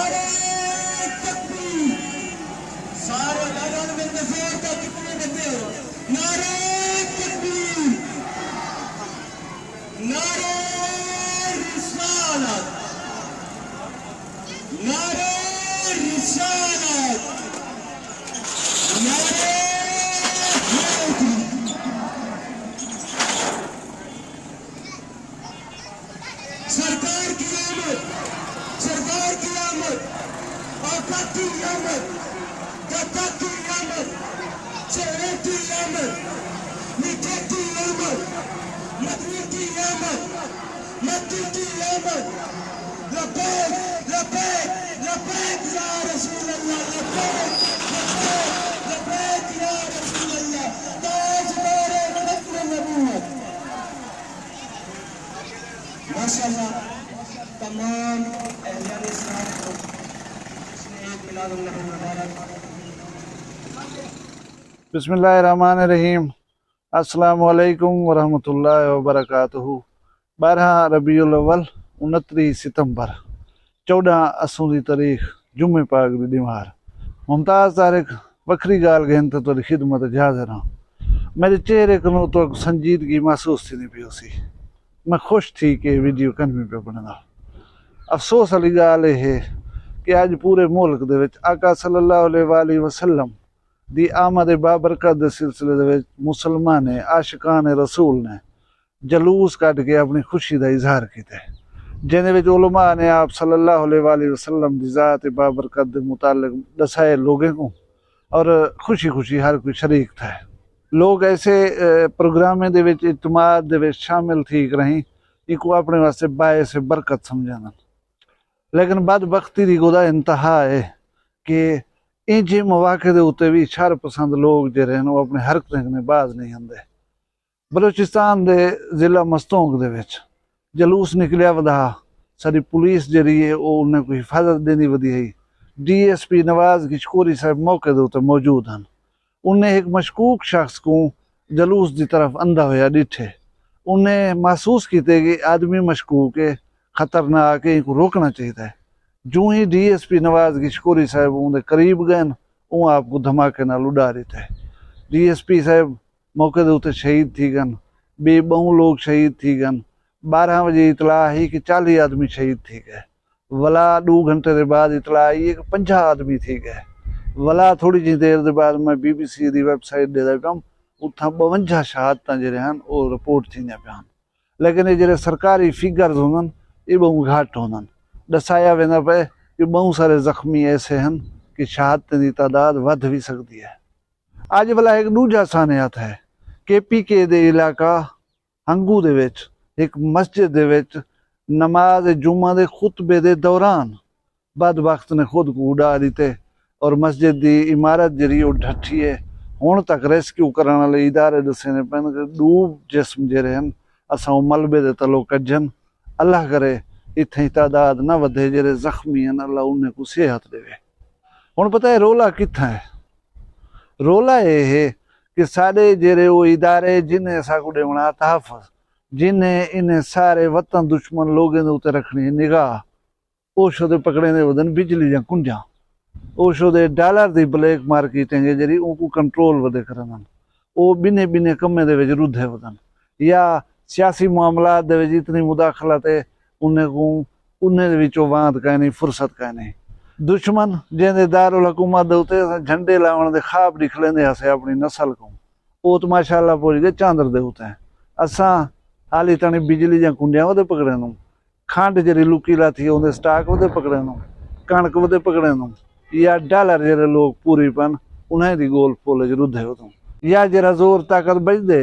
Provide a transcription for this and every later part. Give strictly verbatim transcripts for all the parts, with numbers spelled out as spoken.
نعرہ تکبیر۔ سارے رل مل کے زور دا کتنے بندے ہو؟ نعرہ تکبیر، نعرہ رسالت، نعرہ رسالت، نعرہ حیدری۔ سرکار کی آمد، سرکار کی آمد، آقا کی آمد، داتا کی آمد، چہرے کی آمد، میٹھے کی آمد، مدنی کی آمد، مکی کی آمد۔ لبیک، لبیک، لبیک یا رسول اللہ، لبیک، لبیک، لبیک یا رسول اللہ، تاجدار ختم نبوت۔ ماشاءاللہ، تمام اہلِ اسلام کو جشن عید میلاد النبی مبارک۔ بسم اللہ الرحمن الرحیم۔ السلام علیکم ورحمۃ اللہ وبرکاتہ۔ ٻارہاں ربیع الاول، انتریہہ ستمبر، چوݙاں اسوں دی تاریخ، جمعے پاک دی ݙینہوار۔ ممتاز طارق وکھری ڳالھ گھن تے تہاݙی خدمت اچ حاضر ہاں۔ میݙے چہرے کنوں تہاکوں سنجیدگی محسوس تھیندی پئی ہوسی۔ میں خوش تھی کہ اے ویڈیو کنویں پیا بݨیندا۔ افسوس آلی ڳالھ اے ہے کہ اڄ پورے ملک دے وچ آقا صلی اللہ علیہ وآلہ وسلم دی آمد بابرکت دے سلسلے دے وچ مسلمانیں، عاشقانِ رسول نے جلوس کڈھ کے اپݨی خوشی دا اظہار کیتے، جیندے وچ علماء نے آپ صلی اللہ علیہ وآلہ وسلم دی ذات بابرکت دے متعلق ݙسائے لوگیں کوں، اور خوشی خوشی ہر کوئی شریک تھئے۔ لوگ ایسے، اے، پروگرامیں دے وچ اجتماعات دے وچ شامل تھی کرہیں اینکوں اپݨے واسطے باعثِ برکت سمجھدن۔ لیکن بدبختی دی گدا انتہا اے کہ اینجھے مواقع دے اتے وی شر پسند لوگ جیڑھے ہن، او اپݨے حرکتیں کنیں باز نئیں آندے۔ بلوچستان دے ضلع مستونگ دے وچ جلوس نکلیا ودا ہا۔ ساݙی پولیس جیڑھی ہے، او انہیں کوں حفاظت ݙیندی ودی ہئی۔ ڈی ایس پی نواز گچکوری صاحب موقع دے اتے موجود ہن۔ انہیں ہک مشکوک شخص کوں جلوس دی طرف اندا ہویا ݙٹھے۔ انہیں محسوس کیتے کہ آدمی مشکوک ہے، خطرناک ہے، اینکوں روکݨا چاہیدا ہے۔ جوں ہی ڈی ایس پی نواز گچکوری صاحب اوندے قریب ڳئن، اوں آپ کوں دھماکے نال اݙا ݙتے۔ ڈی ایس پی صاحب موقع دے اتے شہید تھی ڳن، ٻئے ٻہوں لوگ شہید تھی ڳن۔ ٻارہاں وڄے اطلاع ہئی کہ چالیہہ آدمی شہید تھی ڳئے۔ ولا ݙو گھنٹے دے بعد اطلاع آئی ہے کہ پنجاہ آدمی تھی ڳئے۔ ولا تھوڑی جہیں دیر دے بعد میں بی بی سی دی ویب سائٹ ݙیہدا پیام، اتھاں ٻونجاہ شہادتاں جیڑھے ہن، او رپورٹ تھیندیاں پیاں ہن۔ لیکن اے جیڑھے سرکاری فگرز ہوندن، اے ٻہوں گھٹ ہوندن۔ ݙسایا ویندا پئے کہ ٻہوں سارے زخمی ایسے ہن کہ شہادتیں دی تعداد ودھ وی سڳدی ہے۔ اڄ ولا ہک ݙوجھا سانحہ تھئے۔ کے پی کے دے علاقہ ہنگو دے وچ ہک مسجد دے وچ نماز جمعہ دے خطبے دے دوران بدبخت نے خود کوں اݙا ݙتے اور مسجد دی عمارت جیڑھی او ڈھٹھی ہے۔ ہݨ تک ریسکیو کرݨ والے ادارے ݙسیندے پئن کہ ݙو جسم جیڑھے ہن، اساں او ملبے دے تلوں کڈھن۔ اللہ کرے اتھیں تعداد نہ ودھے، جیڑھے زخمی ہن اللہ انہیں کوں صحت ݙیوے۔ ہݨ پتہ ہے رولا کتھاں ہے؟ رولا اے ہے کہ ساݙے جیڑھے او ادارے جنہیں اساکوں ݙیوݨا تحفظ، جنہیں انہیں سارے وطن دشمن لوگیں دے اتے رکھݨی ہے نگاہ، او شودے پکڑیندے ودن بجلی دیاں کنڈیاں، او شودے ڈالر دی بلیک مارکیٹنگ ہے جیڑھی اونکوں کنٹرول ودے کریندن۔ او ٻنہیں ٻنہیں کمیں دے وچ ردھے ودن یا سیاسی معاملات دے وچ اتنی مداخلت ہے انہیں کوں انہیں دے وچوں وانت کائنی، فرصت کائنی۔ دشمن جیندے دارالحکومت دے اتے اساں جھنڈے لاوݨ دے خواب ݙکھلیندے ہاسے اپݨی نسل کوں، او تاں ماشاءاللہ پڄ ڳئے چاندر دے اتے۔ اساں حالی تاݨی بجلی دیاں کنڈیاں ودے پکڑیندوں، کھنڈ جیڑھی لکی لاتھی اوندے سٹاک ودے پکڑیندوں، کݨک ودے پکڑیندوں، یا ڈالر جیڑھے لوگ پوری پن انہیں دی ڳول پھول اچ ردھے ودوں، یا جیڑھا زور طاقت بچدے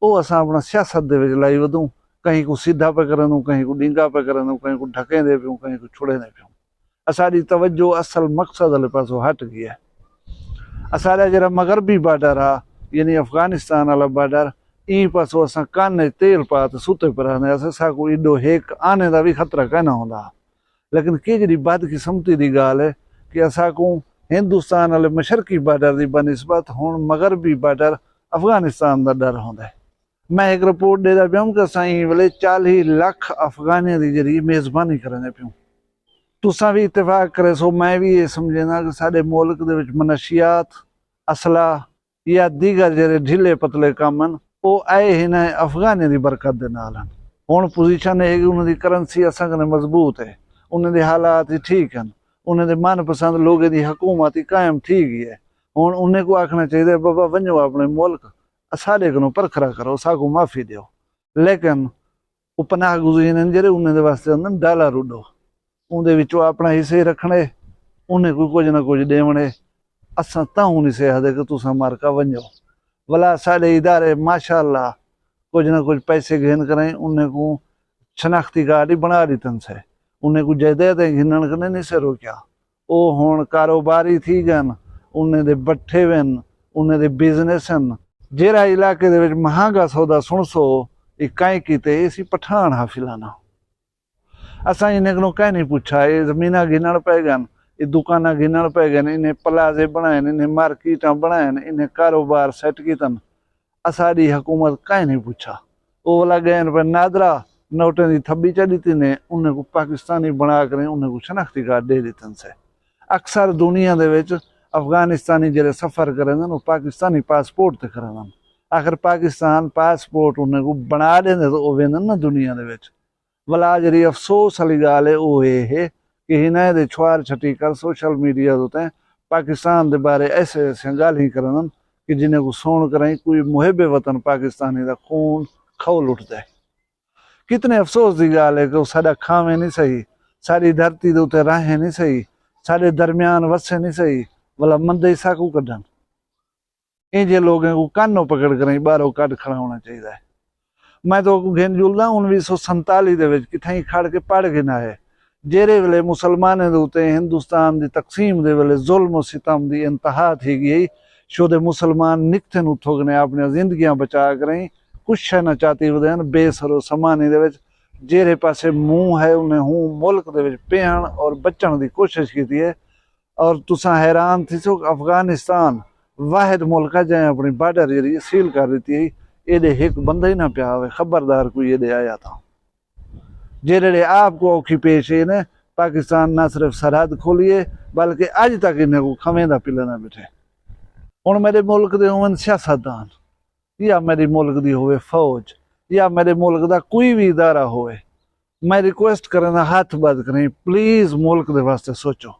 او اساں اپݨا سیاست دے وچ لائی ودوں، کہیں کوں سدھا پئے کریندوں، کہیں کوں ݙینگا پئے کریندوں، کہیں کوں ڈھکیندے پیوں، کہیں کوں چھڑیندے پیوں۔ اساݙی توجہ اصل مقصد والے پاسوں ہٹ ڳئی ہے۔ اساݙا جیڑھا مغربی بارڈر ہا، یعنی افغانستان والا بارڈر، ایں پاسوں اساں کن اچ تیل پا تے ستے پئے رہندے ہاسے، ساکوں ایݙو ہک آنے دا وی خطرہ کائنا ہوندا ہا۔ لیکن کیجھڑی بدقسمتی دی ڳالھ ہے کہ اساکوں ہندوستان والے مشرقی بارڈر دی بنسبت ہݨ مغربی بارڈر افغانستان دا ݙر ہوندا ہے۔ میں ہک رپورٹ ݙیندا پیام کہ اساں ایں ویلے چالیہہ لکھ افغانیں دی جیڑھی میزبانی کریندے پیوں۔ تساں وی اتفاق کریسو، میں وی اے سمجھینداں کہ ساݙے ملک دے وچ منشیات، اسلحہ یا دیگر جیڑھے ڈھلے پتلے کم ہن، او اے ہناں افغانیں دی برکت دے نال ہن۔ ہݨ پوزیشن اے ہے کہ انہاں دی کرنسی اساں کنے مضبوط ہے، انہاں دے حالات وی ٹھیک ہن، انہاں دے من پسند لوگیں دی حکومت وی قائم تھی ڳئی ہے۔ ہݨ انہیں کوں آکھݨا چاہیدا ہے، بابا ونڄو اپݨے ملک، اساݙے کنوں پرکھرا کرو، ساکوں معافی ݙیو۔ لیکن او پناہ گزین ہن جیڑھے انہیں دے واسطے آندن ڈالر اڈو، اوندے وچوں اپݨا حصہ ہی رکھݨے، انہیں کوں کجھ نہ کجھ ݙیوݨے۔ اساں تاں ہوں نی سے آہدے کہ تساں مارکا ونڄو۔ ولا ساݙے ادارے ماشاءاللہ کجھ نہ کجھ پیسے گھن کرائیں انہیں کوں شناختی کارڈ ہی بݨا ݙتن سے، انہیں کوں جائیدادیں گھنݨ کنے نی سے روکیا۔ او ہݨ کاروباری تھی ڳن، انہیں دے بٹھے وین، انہیں دے بزنس ہن۔ جیڑھا علاقے دے وچ مہانگا سودا سݨسو، اے کائیں کیتے؟ اے سی پٹھان ہا فلانا۔ اساں انہیں کنوں کائیں نی پچھا، اے زمیناں گھنݨ پئے ڳن، اے دکاناں گھنݨ پئے ڳن، انہیں پلازے بݨائن، انہیں مارکیٹاں بݨائن، انہیں کاروبار سیٹ کیتن۔ اساݙی حکومت کائیں نی پچھا۔ او ولا ڳئن پئے نادرا نوٹیں دی تھٻی چا ݙتی نے، انہیں کوں پاکستانی بݨا کریں انہیں کوں شناختی کارڈ ݙے ݙتن سے۔ اکثر دنیا دے وچ افغانستانی جیڑھے سفر کریندن، او پاکستانی پاسپورٹ تے کریندن۔ آخر پاکستان پاسپورٹ انہیں کوں بݨا ݙیندے تاں او ویندن نہ دنیا دے وچ۔ ولا جیڑھی افسوس آلی ڳالھ ہے، او اے ہے کہ ہنائیں دے چھوار چھٹی کر سوشل میڈیا دے اتے پاکستان دے بارے ایسے ایسیاں ڳالھیں کریندن کہ جنہیں کوں سݨ کرائیں کوئی محب وطن پاکستانی دا خون کھول اٹھدا ہے۔ کتنے افسوس دی ڳالھ ہے کہ او ساݙا کھاویں نی سہی، ساݙی دھرتی دے اتے راہیں نی سہی، ساݙے درمیان وسیں نی سہی، ولا مندے ہی ساکوں کڈھن۔ اینجھے لوگیں کوں کن و پکڑ کریں ٻاہروں کڈھ کھڑاوݨا چاہیدا ہے۔ میں تہاکوں گھن جلداں انویہہ سو سنتالی دے وچ کتھائیں کھڑ کے پڑھ گھن آئے، جیڑھے ویلے مسلمانیں دے اتے ہندوستان دی تقسیم دے ویلے ظلم و ستم دی انتہا تھی ڳئی، شودے مسلمان نکتھن اتھوں کنے اپݨیاں زندگیاں بچا کریں کجھ شے نہ چاتی ودے ہن۔ بے سر و سمانی دے وچ جیڑھے پاسے منہ ہے انہیں ہوں ملک دے وچ پیہݨ اور بچݨ دی کوشش کیتی ہے۔ اور تساں حیران تھیسو کہ افغانستان واحد ملک ہے جئیں اپݨی بارڈر جیڑھی ہے سیل کر ݙتی ہے، ایݙے ہک بندہ ہی نہ پیا ہووے، خبردار کوئی ایݙے آیا تاں۔ جیڑھے آپ کوں اوکھی پیش ہے نے، پاکستان نہ صرف سرحد کھولی ہے بلکہ اڄ تک انہیں کوں کھویندا پلیندا ٻیٹھے۔ ہݨ میݙے ملک دے ہوون سیاستدان، یا میݙے ملک دی ہووے فوج، یا میݙے ملک دا کوئی وی ادارہ ہووے، میں ریکویسٹ کریندا ہتھ ٻدھ کریں، پلیز ملک دے واسطے سوچو۔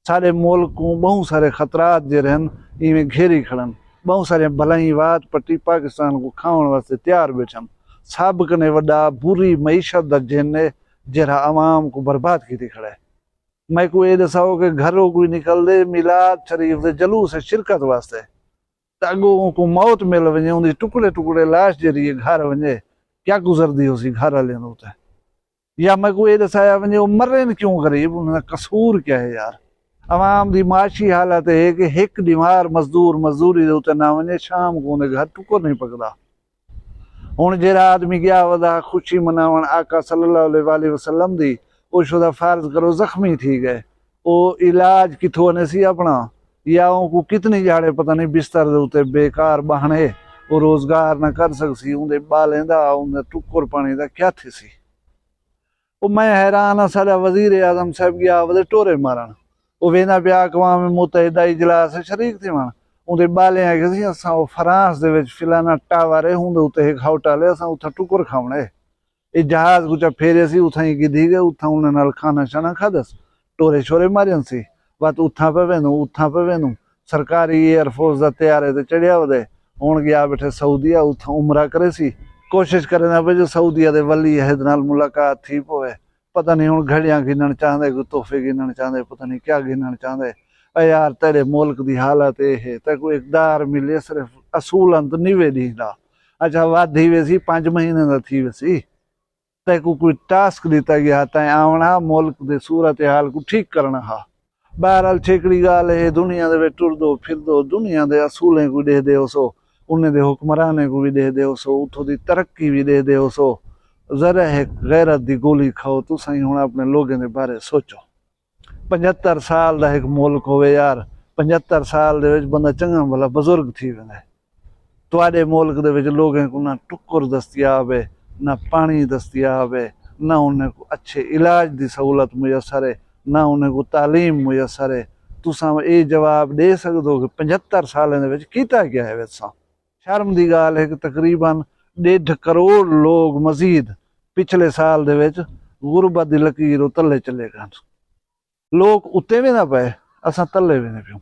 ساݙے ملک کوں ٻہوں سارے خطرات جیڑھے ہن ایویں گھیری کھڑن، ٻہوں ساریاں بلائیں وات پٹی پاکستان کوں کھاوݨ واسطے تیار ٻیٹھن۔ سب کنے وݙا بری معیشت دا جن ہے جیڑھا عوام کوں برباد کیتی کھڑا ہے۔ میکوں اے ݙساؤ کہ گھروں کوئی نکلدے میلاد شریف دے جلوس اچ شرکت واسطے، تاں اڳوں اونکوں موت مل ونڄے، اوندی ٹکڑے ٹکڑے لاش جیڑھی ہے گھر ونڄے، کیا گزردی ہوسی گھر آلیاں دے اتے؟ یا میکوں اے ݙسایا ونڄے او مرن کیوں غریب، انہاں دا قصور کیا ہے یار؟ عوام دی معاشی حالت اے ہے کہ ہک ݙیوار مزدور مزدوری دے اتے نہ ونڄے، شام کوں اوندے گھر ٹکر نہیں پکدا۔ ہݨ جیڑھا آدمی ڳیا ودا خوشی مناوݨ آقا صلی اللہ علیہ وآلہ وسلم دی، او شودا فرض کرو زخمی تھی ڳئے، او علاج کتھوں انیسی اپݨا؟ یا اونکوں کتنی ڄاڑے پتہ نہیں بستر دے اتے بیکار ٻہݨے، او روزگار نہ کر سڳسی، اوندے ٻالیں دا، اوندے ٹکر پاݨی دا کیا تھیسی؟ او میں حیران ہاں، ساݙا وزیر اعظم صاحب ڳیا ودے ٹورے مارݨ، او ویندا پیا اقوام متحدہ اجلاس شریک تھیوݨ، اوندے ٻالیں آکھیسی اساں او فرانس دے وچ فلانا ٹاور ہے، اوندے اتے ہک ہوٹل ہے، اساں اتھاں ٹکر کھاوݨے۔ اے جہاز کوں چا پھیریسی، اتھاں ہی گھدی ڳئے، اتھاں انہاں نال کھانا شانا کھادس، ٹورے شورے ماریسی، وت اتھاں پئے ویندوں، اتھاں پئے ویندوں، سرکاری ایئر فورس دا طیارے تے چڑھیا ودے، ہݨ ڳیا ٻیٹھے سعودیہ، اتھاں عمرہ کریسی، کوشش کریندا پئے جو سعودیہ دے ولی عہد نال ملاقات تھی پووے۔ پتہ نہیں ہݨ گھڑیاں گھنݨ چاہندے، کوئی تحفے گھنݨ چاہندے، پتہ نہیں کیا گھنݨ چاہندے۔ اے یار، تیݙے ملک دی حالت اے ہے، تیکوں اقدار ملے، صرف اصولاں تے نیوے ݙینہہ دا۔ اچھا، ودھ تھی ویسی، پنج مہینے دا تھی ویسی۔ تیکوں کوئی ٹاسک ݙتا ڳیا، تیں آوݨا ملک دے صورتحال کوں ٹھیک کرݨا ہا۔ بہرحال، چھیکڑی ڳالھ ہے، دنیا دے وچ ٹردو پھردو، دنیا دے اصولیں کوں ݙیہدے ہوسو، انہیں دے حکمرانیں کوں وی ݙیہدے ہوسو، اتھوں دی ترقی وی ݙیہدے ہوسو۔ ذرا ہک غیرت دی گولی کھاؤ، تساں ہی ہݨ اپݨے لوگیں دے بارے سوچو۔ پنجھتر سال دا ہک ملک ہووے یار، پنجھتر سال دے وچ بندہ چنڳا بھلا بزرگ تھی ویندے۔ تہاݙے ملک دے وچ لوگیں کوں نہ ٹکر دستیاب ہے، نہ پاݨی دستیاب ہے، نہ انہیں کوں اچھے علاج دی سہولت میسر ہے، نہ انہیں کو تعلیم میسر ہے۔ تساں اے جواب ݙے سڳدو کہ پنجھتر سالیں دے وچ کیتا کیا ہے ویساں؟ شرم دی ڳالھ ہے کہ تقریبا ݙیڈھ کروڑ لوگ مزید پچھلے سال دے وچ غربت دی لکیر و تلے چلے گئے۔ لوگ اتے ویندے پئے، اساں تلے ویندے پیوں۔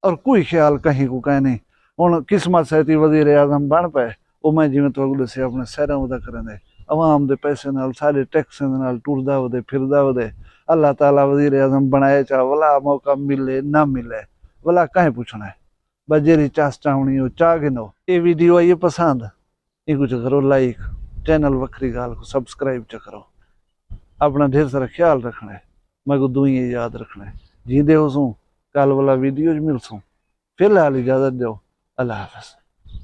اور کوئی خیال کہیں کو کائے نہیں۔ ہن قسمت سیتی وزیر اعظم بݨ پئے، او میں جیویں تہاکوں ݙسیا اپݨے سیراں ودا کریندے، عوام دے پیسے نال، سارے ٹیکسیں دے نال ٹردا ودے، پھردا ودے۔ اللہ تعالیٰ وزیر اعظم بݨائے چا، ولا موقع ملے نہ ملے، ولا کہیں پچھݨا ہے۔ بس جیڑھی چس چاوݨی او چا گھنو۔ اے ویڈیو آئی ہے پسند، اینکوں چا کرو لائک، چینل وکھری ڳالھ کوں سبسکرائب چا کرو۔ اپݨا ڈھیر سارا خیال رکھݨا ہے، میکوں دعائیں یاد رکھݨا ہے۔ جیندے ہوسوں، کل والا ویڈیو وچ ملسوں۔ فی الحال اجازت ݙیو، اللہ حافظ۔